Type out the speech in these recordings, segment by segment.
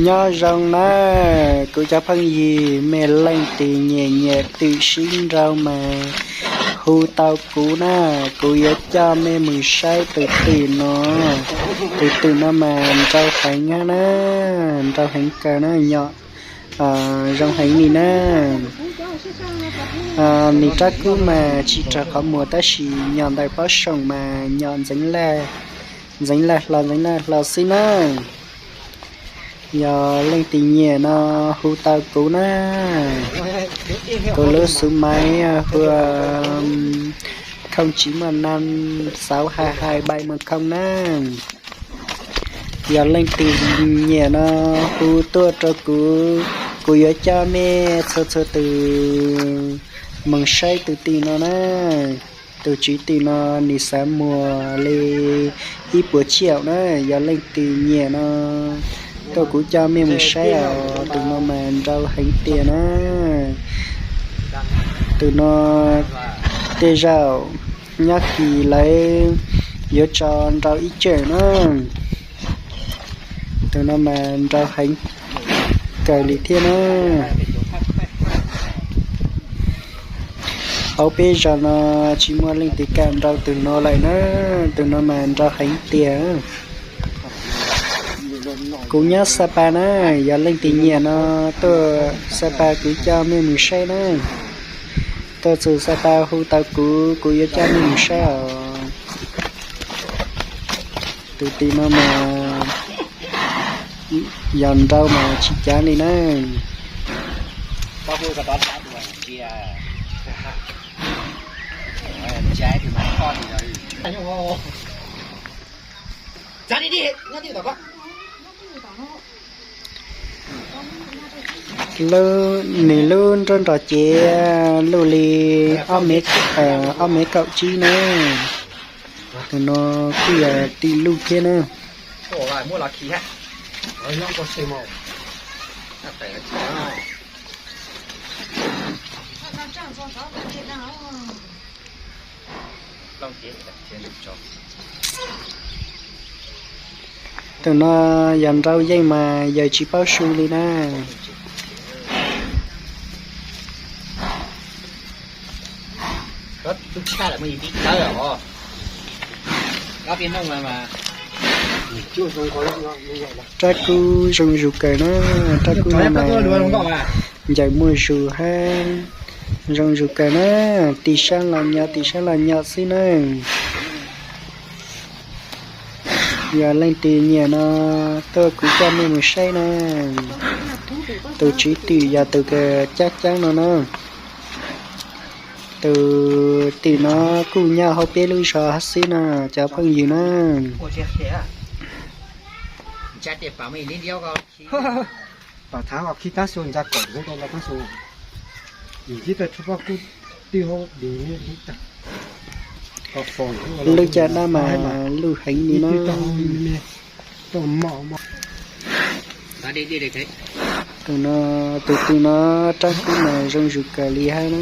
Nyob zoo na, kuv cov phooj ywg, mej leej twg nyiam nyiam twm sib nrau mas hu tau kuv na, kuv yuav coj mej mus saib tus twm no. Tus twm no mas nrau heev na, nrau heev kawg na, nyom zoo heev li na. Nws rab kub mas tsis raug qhov muag tab sis nyom ntawm pob soom mas nyom ntxeev laj hlo ntxeev laj hlo xwb na. Yog leej twg nyiam no hu tau kuv na. Kuv lub xov maiv hu không chín một năm sáu hai hai bảy một không. Na, yog leej twg nyiam no hu tuaj rau kuv, kuv yuav coj mej txhua txhua tus mus saib tus twm no na. Tus tswv twm no nws xav muag li ib puas tsib caug na, yog leej twg nyiam no tuaj kuv coj mej mus saib os, tus no mas nrau heev tiag na. Tus no tej zaum nyob kis lawv yuav tso nrau ib tsam na. Tus no mas nrau heev kawg li thiab na. Hauv peb zos no tsis muaj leej twg kam nrau tus no lawm na, tus no mas nrau heev tiag. Kuv nyob Xa Pa na, yog leej twg nyiam no tuaj Xa Pa kuv coj mej mus saib na. Tuaj txug Xa Pa hu tau kuv, kuv yuav coj mej mus saib os. Tus twm no mas yog nrau mas tsis cav li na. Nws lub nrob nrog cev luj li ob mev kaum tsib na. Tus no kuj yog tim luj thiab na. Tus no yog nrau yeej mas yawg tsis paub su li na. Rab kub zoo zus kawg na, rab kub no mas ncaws muaj zus hab, zoo zus kawg na, tim sab los nyom tim sab los nyom xwb na. Yog leej twg nyiam no tuaj kuv coj mej mus saib na. Tus tswv twm yog tus kws cab caab no na. Tus twm no kuj nyob hauv peb lub zos hab xwb na cov phooj ywg na. Lub caj dab mas luj heev li na. Tus no, tus twm no rab kub mas zoo zus kawg li hab na.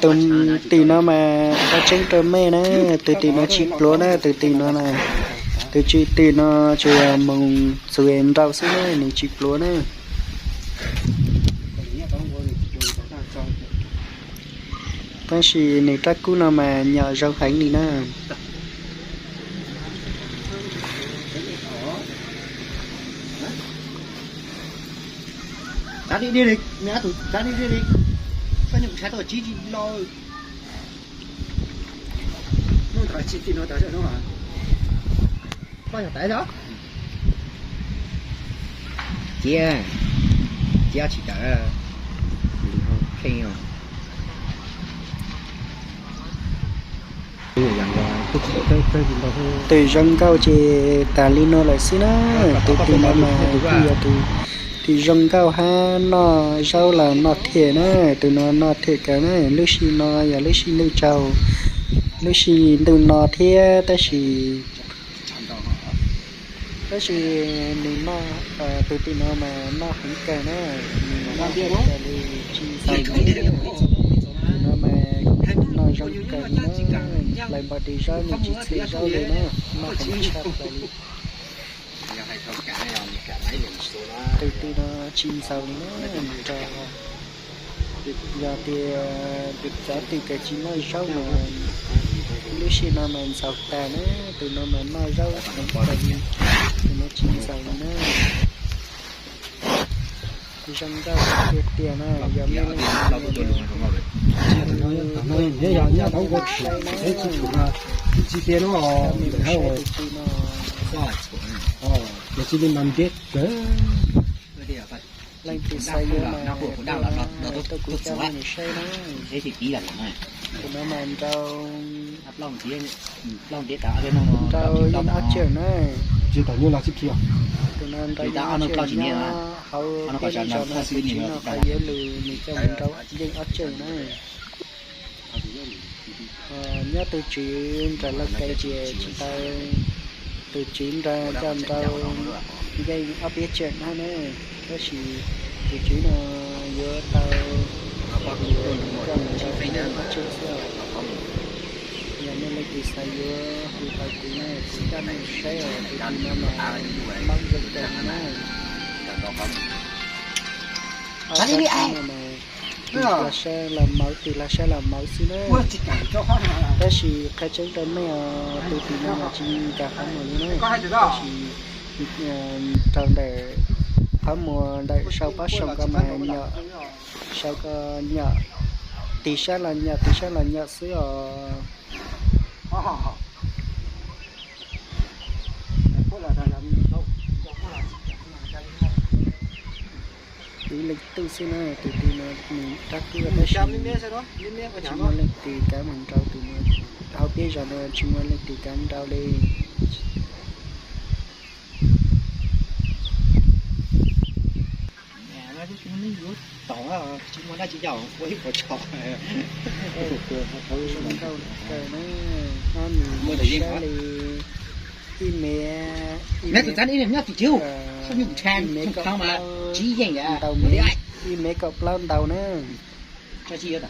Tus twm no mas qhov tseeb rau mej na, tus twm no tsis pluav na, tus twm no na, tus tswv twm no tsuas yog moog txug nrau xwb na, nws tsis pluav na. Tab sis nws rab kub no mas nyom zoo heev li na. Ciab, ciab tsis tawm, kheej os. Twm zoo nkauj ces tas li no lawm xwb na. Tus twm no mas kuj yog tus twm zoo nkauj hab, noj zaub los noj thiam na, tus no noj thiam kawg na. Lub sij no yog lub sij ntuj tsaus, lub sij ntuj no thiab tab sis tab sis nws noj, tus twm no mas noj heev kawg na, nws noj heev kawg li tsis xaus li. Tus no mas noj Zoo kawg li na, hlais npog ris zaub nws tsis txhwm zaub li na, noj heev tshaj plaws li. Tus twg no tsis ntxaus li na, rau yog tias cov twg kawg tsis noj zaub mas lub sij no mas ntxaus tag na, tus no mas noj zaub heev kawg li, tus no tsis ntxaus li na. Zoo nkauj tiag tiag na, yog mej leej twg nyob tau ua tsis tau tsis tias no, saib tus twg no, ces tsis li mas ntiab kawg. Leej twg xav yuav mas tuaj kuv coj mej mus saib na. Tus no mas nrau, nrau yeej ob tseem na. Tus no nrau yeej ob tseem nyob hauv peb lub zos no, tus txiv no qhov yuav lug nws coj mus nrau yeej ob tseem na. Nyob tus tswv nram Lauj Kais ces tsis tau, tus tswv nrau coj nrau yeej ob peb tseem na na, tab sis tus tswv no yuav tau coj mus nrau yeej ob tseem xwb. Yog mej leej twg xav yuav hu tau kuv na, kuv coj mej saib os, tus twg no mas Hmoob zoo kawg na. Tus lag saib los mauv, tus lag saib los mauv xwb na. Tab sis qhia tseeb rau mej os, tus twg no mas tsis nkag qhov muag li na. Tab sis rau ntawm qhov muag ntawm sau pob zoo ko mas nyom, sau ko nyom, tig sab los nyom, tig sab los nyom xwb os. Ib leej twg xwb na, tus twg no nws rab kub tab sis tsis muaj leej twg kav mus nrau, tus no hauv peb zos no tsis muaj leej twg kav nrau li. Tsis muaj dab tsi yog ua ib puas tso. Zoo nkauj kawg na, nws saib li ib mev, ib mev kaum plaub ntau na. Tus twg lwj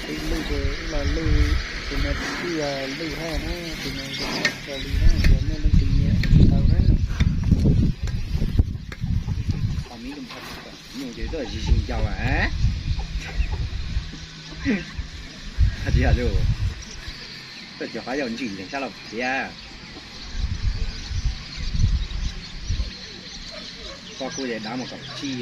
ces los lwj, tus no twb yog lwj hab na, tus no zoo nkauj kawg li na, yog mej leej twg nyiam tau na. Nyuj ces tuaj zis zis yau a. Tsis yog lus, tuaj cov qhov yau ntsim nteeg sab laug thiab. Poj kuj ces dav mus kaum tsib.